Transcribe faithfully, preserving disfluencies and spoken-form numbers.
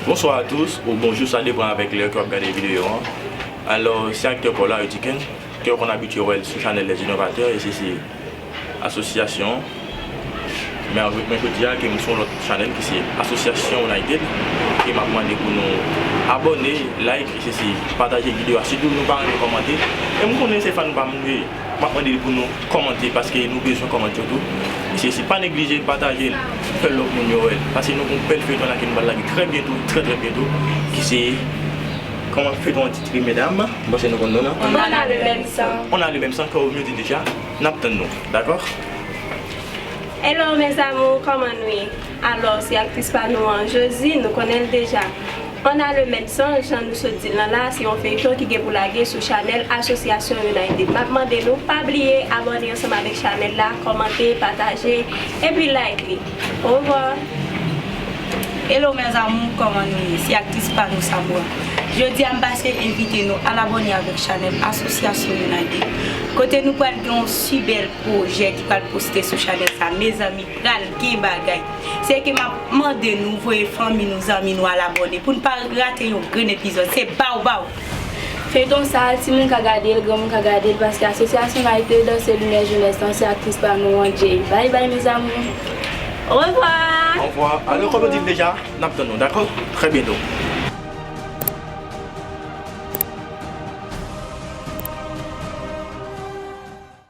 Bonsoir à tous, ou bonjou, sa depann avèk lè ke w ap gade videyo an. Alò, se aktè Paula Etiken, ke w konn abitye wè l sou chanèl Les Innovateurs, e se, se asosyasyon. Men, men jodi a, ke m sou yon lòt chanèl ki se Asosyasyon United, ke m ap mande pou nou abòne, like, e se, se pataje videyo a, sitou nou pa renmen kòmante. E m konnen se fan pa m nou ye. M ap mande pou nou kòmante, paske nou bezwen kòmante yo tou. E se, se pa neglije pataje l, fè lòt moun yo wè l. Paske nou gon bèl feyton la ke nou pral lage trè byento, trè, trè byento, ki se, kòman feyton an titre, medam? M panse nou konn non an. On a le même sang. On a le même sang, kòm yo di deja, n ap tann nou, dakò? Hello mes amours, kòman nou ye? Alò, se aktris pa nou an, Josie, nou konnen l deja. On a le même sang, jan nou sot di l lan la, se yon feyton ki gen pou lage sou chanèl Asosyasyon United. M ap mande nou, pa bliye abòne ansanm avèk chanèl la, kòmante, pataje, epi like li. Orevwa! Hello mes amours, kòman nou ye? Se aktris pa nou Samoura. Jodi a m pase envite nou al abòne avèk chanèl Asosyasyon United. Kote nou pral gen yon si bèl pwojè ki pral poste sou chanèl sa. Mezanmi, pral gen bagay. Se ke m ap mande nou voye fanmi nou, zanmi nou al abòne pou n pa rate yon grenn epizòd. Se baw baw! Feyton sa a, timoun ka gade l, granmoun ka gade l, paske Asosyasyon United se limyè jenès lan, se aktris pa nou an, Jay. Bye bye mes amours. Orevwa! Orevwa. Alò, kòm yo di l deja, n ap tann nou, dakò? Trè byento.